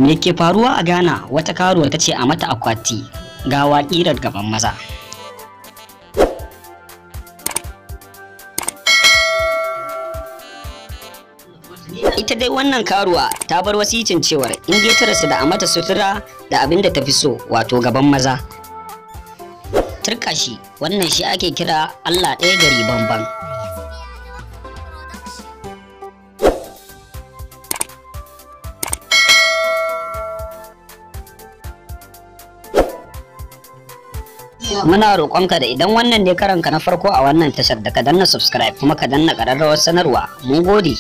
Me ke faruwa a Ghana? Wata karuwa ta ce a mata akwati gawa ƙirar gaban maza. Ita dai wannan karuwa ta bar wasicin cewar in dai ta rasu da a mata sutura da abin da ta fi so, wato gaban maza. Turka shi, wannan shi ake kira Allah ɗaya gari banban. Muna roƙonka da idan wannan ne karanka na farko a wannan tashar da ka danna subscribe kuma ka danna ƙararrawar sanarwa. Mun gode.